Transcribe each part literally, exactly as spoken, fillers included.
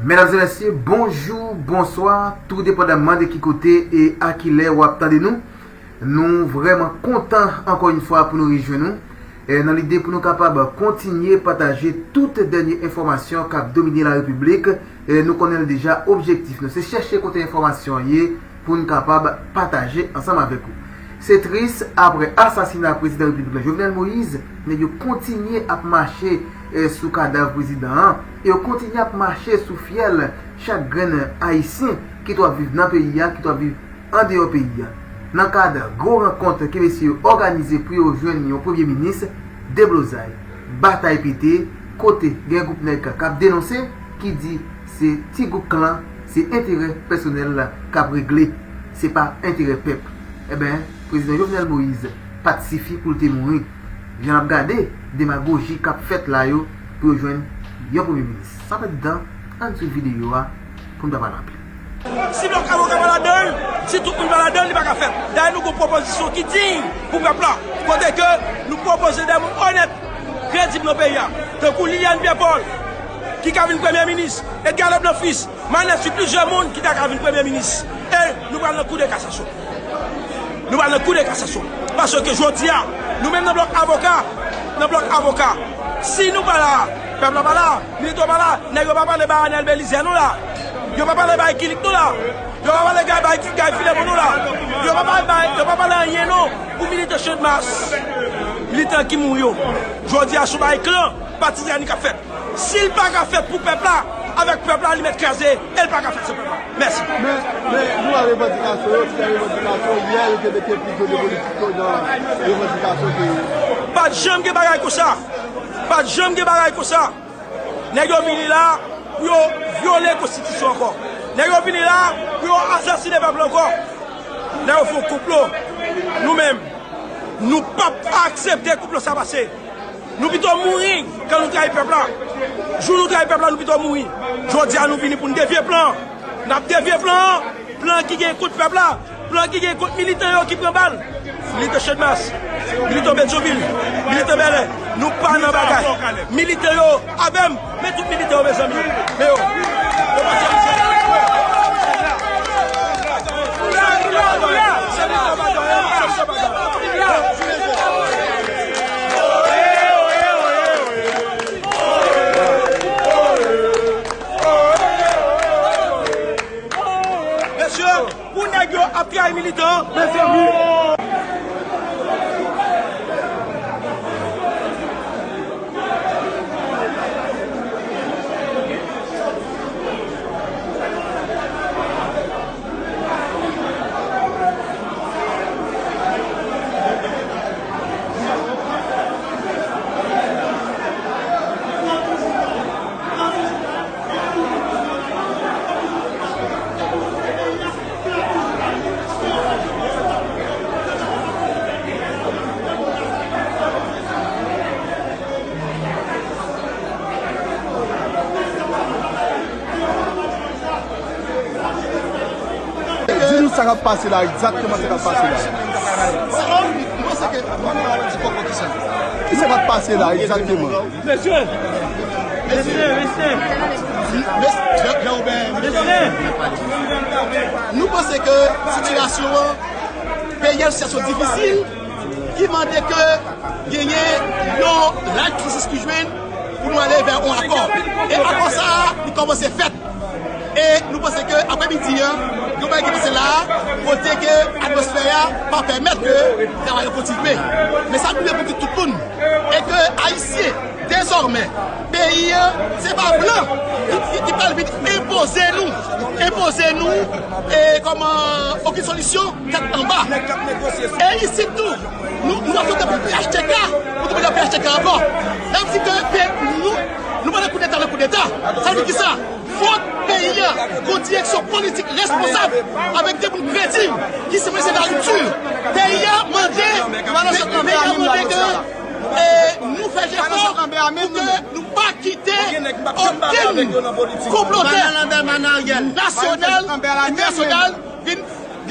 Medam e mesye, bonjou, bonswa, tou depandaman de ki kote e a ki lè w ap tande nou. Nou vrèman kontan ankò yon fwa pou nou rejwenn nou. E nan lide pou nou kapab kontinye pataje tout dènye enfòmasyon k ap domine la repiblik, e nou konnen l deja, objektif nou se chèche kote enfòmasyon an ye pou n kapab pataje ansanm avèk ou. Se tris, apre asasina prezidan repiblik la Jovenel Moïse, nèg yo kontinye ap mache, e, sou kadav prezidan an, e yo kontinye ap mache sou fyèl chak grenn ayisyen, kit w ap viv nan peyi a, kit w ap viv andeyò peyi a. Nan kad gwo rankont ke mesye yo òganize pou yo jwenn yon premye minis, deblozay, batay pete, kote gen gwoup nèg k ap denonse, ki di se ti gwoup klan, se enterè pèsonèl k ap regle, se pa enterè pèp. Enben, prezidan Jovenel Moïse pa t sifi pou l te mouri. Jan n ap gade demagoji k ap fèt la yo pou yo jwenn yon premye minis. Sa pèt dan, ann swiv videyo a pou n pa pale anpil. Si blòk avoka pa ladan l, si tout moun pa ladan l, li pa ka fèt. Dayè, nou gon pwopozisyon ki diy pou pèp la, kote ke nou pwopoze de moun onèt, kredib nan peyi a, tankou Liliane Pierre Paul, ki ka vin premye minis, Edgar Leblanc Fils, Manès, plizyè moun ki ta ka vin premye minis. E nou pral nan kou de kasasyon. Nou pral nan kou de kasasyon. Paske jodi a, nou menm nan blòk avoka, nan blòk avoka, si nou pa la, pèp la pa la, militè yo pa la, nèg yo pa pale ba Anèl Belizaire non la. Yo pa pale ba Ekilik non la. Yo pa pale ba Guy Philippe non la. Yo pa pale ba, yo pa pale anyen non pou militè Channmas. Militè ki mouri yo. Jodi a, sou bay klan, patizani k ap fèt. Si l pa ka fèt pou pèp la, avèk pèp la, li mèt kraze, e l pa ka fèt san pèp la. Mèsi. Men, men, nou wè revandikasyon yo, se revandikasyon yè, yo te mete prizonye politik yo nan revandikasyon ke yo. Pa t janm gen bagay konsa. Pa t janm gen bagay konsa. Nèg yo vini la pou yo vyole konstitisyon ankò. Nèg yo vini la pou yo asasinen pèp la ankò. Nèg yo fè yon konplo. Nou menm, nou p ap aksepte konplo sa pase. Nou pito mouri kan nou trayi pèp la. Jou nou trayi pèp la, nou pito mouri. Jodi a, nou vini pou n devye plan. N ap devye plan an. Plan ki gen kont pèp la. Plan ki gen kont militan yo ki pran bal. Militan Channmas. Militan Petyonvil. Militan Bèlè. Nou pa nan bagay. Militan yo avè m. Men tout militè yo, mezanmi. Men yo. Mesye, pou nèg yo ap trayi militan, mezanmi. Di nou sa k ap pase la, egzakteman sa k ap pase la. Kisa k ap pase la, egzakteman? Mesye! Mesye, mesye! Mesye! Nou panse ke sitiyasyon an, peyi an, sitiyasyon difisil, ki mande ke genyen yon ray pwosesis ki jwenn pou nou ale vè yon akò. E akò sa a, li kòmanse fèt. E nou panse ke aprè midi an, yon bagay ki pase la a, kote ke atmosfè a pa pèmèt ke travay yo kontinye. Men sa nou vle pou di tout moun, e ke Ayisyen, dezòmè, peyi an, se pa blan ki, ki, ki pral vin enpoze nou, enpoze nou, e kòman okenn solisyon tèt anba. E isit tou, nou, nou ap fè tankou P H T K, nou te pran P H T K ankò. N ap di ke, ke nou, nou pa nan koudeta, nan koudeta. Sa vle di kisa? Fòk peyi a gon direksyon politik responsab avèk de moun kredib ki se mesye la ripti. Peyi a mande, peyi a mande ke, e, nou fè jefò pou ke nou pa kite okenn konplotè nasyonal, entènasyonal vin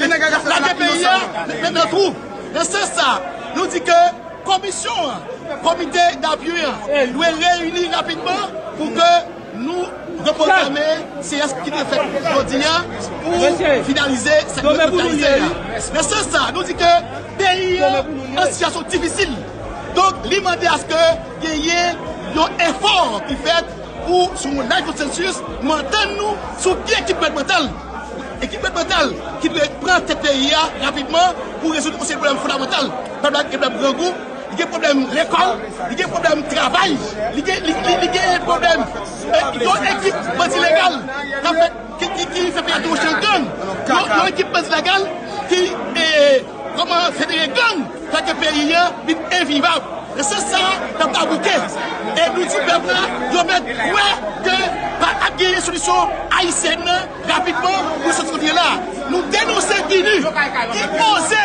lage peyi a nan twou. Nan sans sa, nou di ke komisyon an, komite dapui an, dwe reyini rapidman pou ke nou Reprograme seyans ki te fèt jodi a pou finalize sa ki dwe finalize a. Nan sans sa, nou di ke peyi an an sitiyasyon difisil. Donk, li mande aske genyen yon efò ki fèt pou sou yon live konsansis, nou antann nou sou ki ekip Bèl Mantal. Ekip Bèl Mantal ki dwe pran tèt peyi a rapidman pou rezoud yon seri pwoblèm fondamantal. Pèp la gen pwoblèm grangou, li gen pwoblèm lekòl, li gen pwoblèm travay, li gen, li, li, li gen pwoblèm, eh, yon ekip bandi legal k ap fè, ki, ki, ki fè peyi a tounen gang. Yon, yon ekip bandi legal ki, eh, kòman federe gang, fè ke peyi a vin envivab. E se sa, n ap abouke. E nou di pèp la, yo mèt kwè ke pa ap genyen solisyon ayisyèn nan rapidman pou soti kote la. Nou denonse BINUH ki oze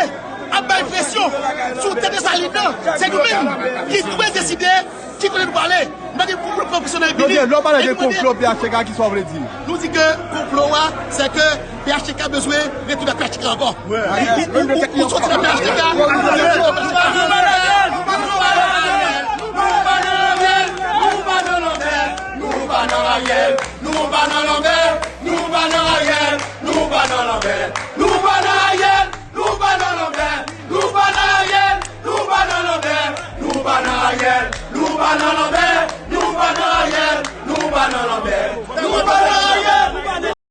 ap bay presyon sou tèt Desalin nan. Se nou menm ki dwe deside ki kote nou prale. Nou pa gen pou pran presyon nan BINUH. Jodi a, lè w pale de konplo P H T K, kisa w vle di? Nou di ke konplo a, se ke P H T K bezwen retounen nan P H T K ankò. Ou, ou, ou, ou soti nan P H T K,